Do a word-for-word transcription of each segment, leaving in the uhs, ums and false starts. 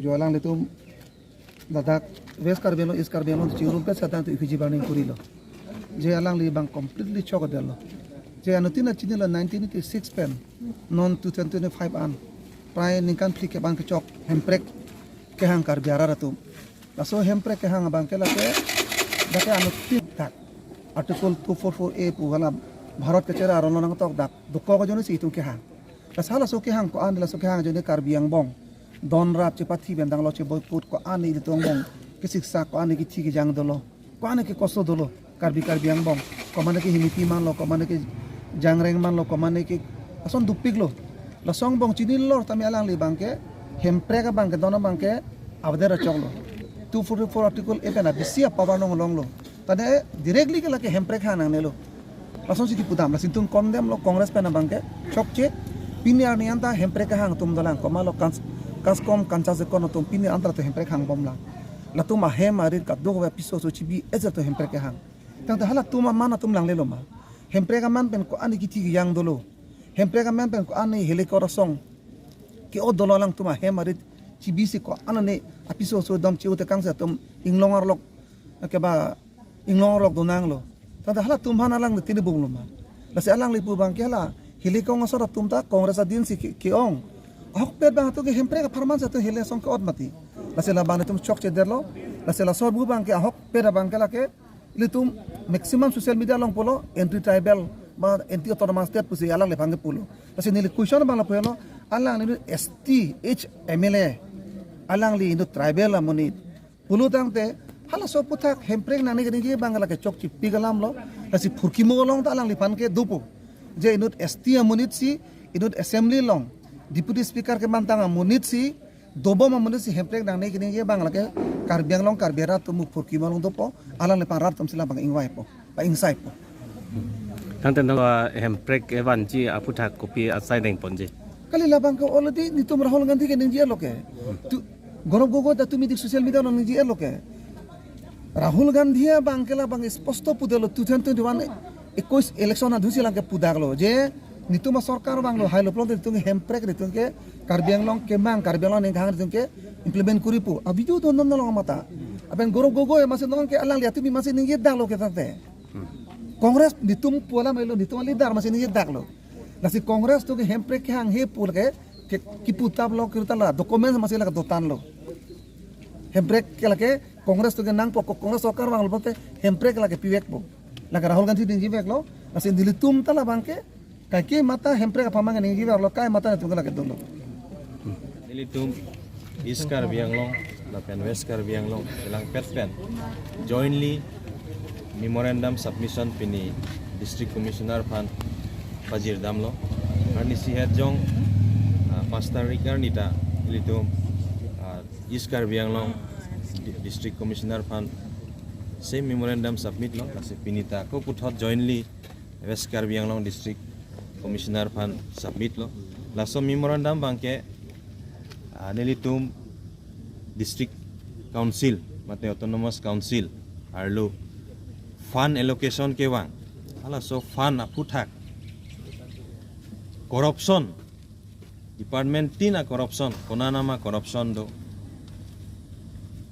Jo alanglitum ladak West Karbi Anglong, East Karbi Anglong chingrum pet satan tu ipiji bang ning kurilo. Je alangli bang completely chokdetlo. Je anuttin chinilo nineteen eighty-six pen non two thousand twenty-five an prai ningkan phli kebang kechok hemprek kehang Karbi arat atum. Laso hemprek kehang abang ke lake, lake anuttin dak Article two four four A pu hala Bharat kachera aron lo nangtok dak dokok ajoine si itum kehang. Lasi halaso kehang ko-an, laso kehang ajoine Karbi angbong don rat chepathi pen danglo, cheboycott, ko-an ilitum angbong kesiksak, ko-an kethi kejang dolo, ko-an kekoso dolo, Karbi, Karbi angbong, ko-an ke hinipi manlo, ko-an ke jangreng manlo, ko-an ke ason dopiklo. Laso angbong chinilo tame alangli bang ke hemprek abang ke, don abang ke, avedet ra choklo. Two forty-four article A pen abisi apower nong longlo. Tade directly ke lake hemprek hang nangnelo. Lasonsi kipudam, lasi itum condemn lo Congress pen abang ke chokche. Pini arni anta hemprek kehang atum dolang, komatlo kans-, kaskom kancha sekon atum pini anta tu hemprek hangbomlang. Latum ahem arit kadokave apiso aso chibi-et seta hemprek kehang. Tangte halatum aman atum langlelo ma? Hemprek aman pen ko-an kethi kejang dolo? Hemprek aman pen ko-an heleko rasong ke-ot dolo, alangtum ahem arit chibisi ko-an apiso aso dam che-o tekang si atum inglong arlok, keba inglong arlok donanglo. Tangte halatum aphan alangli tini bunglo ma? Lasi alangli pu bang ke hala heleko asor atum ta Congress adin si ke-, ke-ong. Ahokpet bang atum ke hemprek apharman si atum hele asong ke-ot mati. Lasi labang itum chokchedetlo. Lasi laso bu bang ke ahokpet abang ke lake ilitum maximum social media along pulo, anti tribal ba anti autonomous state pusi alangliphan ke pulo. Lasi neli question abang lapu helo, alangli S T H M L A, alangli inut tribal amonit pulo tangte, halaso aphuthak hemprek nangne keningje abang lake chokchepik alamlo. Lasi phurkimo along ta alangliphan ke dopo. Je inut S T amonit si, inut assembly along Deputy Speaker kemantang amonit si, dobom amonit si hemprek nangne keningje abang lake Karbi Anglong, Karbi arat atum phurkimo along dopo, alangliphan rat atum si labang ingvaipo, ba ingsaipo. Tangte nang, ah, hemprek kevanji aphuthak kopi asai dengponji? Kali labang ke already netum Rahul Gandhi ke ningje-etlo ke. Tu, Gaurav Gogoi ta tumi dik social media along ningje-etlo ke. Rahul Gandhi abang ke labang sposto pudetlo, two thousand twenty-one ekush election adhusi lang ke pudaklo je netum asorkar vanglo, hailo pulote netum ke hemprek, netum ke Karbi Anglong kemang, Karbi Anglong ning kehang netum ke implement koripo. Avideo do non non long mata. Lapen Gaurav Gogoi amatsi non ke alangli atumi amatsi ningjedaklo ke tangte. Congress netum pu alam elo, netum aleader amatsi ningjedaklo. Lasi Congress atum ke hemprek kehanghe pu lake ke, kiputaplo, kirta la documents amatsi lake dotanlo. Hemprek ke lake Congress atum ke nangpo, ko-, Congress sorkar vanglo pulote hemprek lake pivekpo. Lake Rahul Gandhi ningjeveklo. Lasi nelitum ta labang ke kaike mata hemprek apharman ningjeveklo, kai mata netum ke lake dolo. Nelitum East Karbi Anglong lapen West Karbi Anglong kelangpet pen jointly memorandum submission pini District Commissioner aphan pajirdamlo. Arnisi hetjong, ah, pas tarik arni ta ilitum, ah, East Karbi Anglong Di-, District Commissioner aphan same memorandum submit lo. Lasi pini ta ako puthot jointly West Karbi Anglong District Commissioner aphan submit lo. Laso memorandum abang ke, ah, nelitum District Council mate Autonomous Council arlo fund allocation kevang, halaso fund aphuthak corruption, department tin a-corruption, konanama corruption do,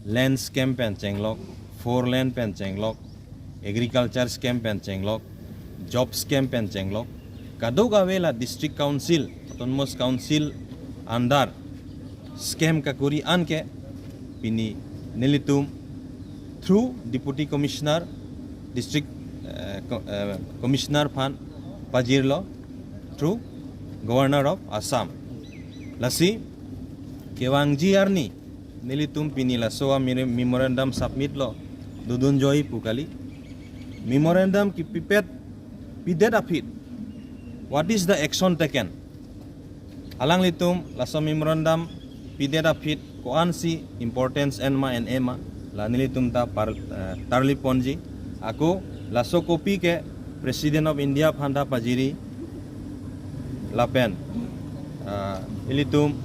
land scam pen chenglok, four lane pen chenglok, agriculture scam pen chenglok, job scam pen chenglok, kadokave la District Council, Autonomous Council under scam kakuri an ke pini nelitum through Deputy Commissioner, District, eh, co-, eh, Commissioner aphan pajirlo through Governor of Assam. Lasi kevangji arni nelitum pini laso a mere-, memorandum submit lo, dodun joi pu kali. Memorandum kipipet pidet aphi, what is the action taken? Alanglitum laso memorandum pidet aphi ko-ansi importance en ma en-e ma, la nelitum ta par-, eh, tarliponji. Ako laso copy ke President of India aphan ta pajiri lapen, ah, ilitum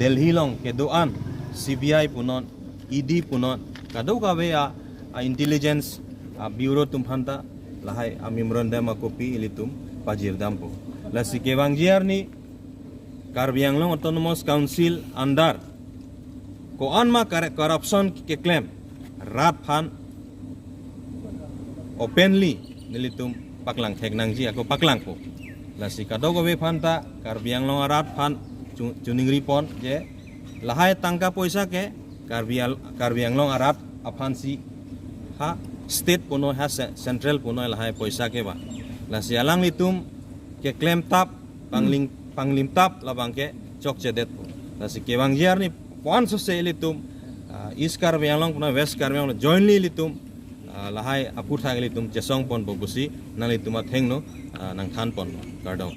Delhi along kedo-an C B I punon, E D punon, kadokave a, a intelligence, a bureau atum aphan ta lahai a memorandum akopi ilitum pajirdampo. Lasi kevangji arni Karbi Anglong Autonomous Council under ko-an ma kar- corruption keklem rat aphan openly nelitum paklangthek nangji ako paklangpo. Lasi kadokave aphanta Karbi Anglong arat aphan chu- choningri pon je lahai tangka poisa ke Karbi Al- Karbi Anglong arat aphansi ha state punoi ha ce- central punoi lahai poisa ke ba. Lasi alanglitum keklem tap pangling panglim tap labang ke chokchedetpo. Lasi kevangji arni pon sose ilitum ah, East Karbi Anglong punoi West Karbi Anglong jointly ilitum ah, lahai aputhak ilitum chesong ponpo pusi nanglitum athengno ah, nangthan ponpo. Kardom.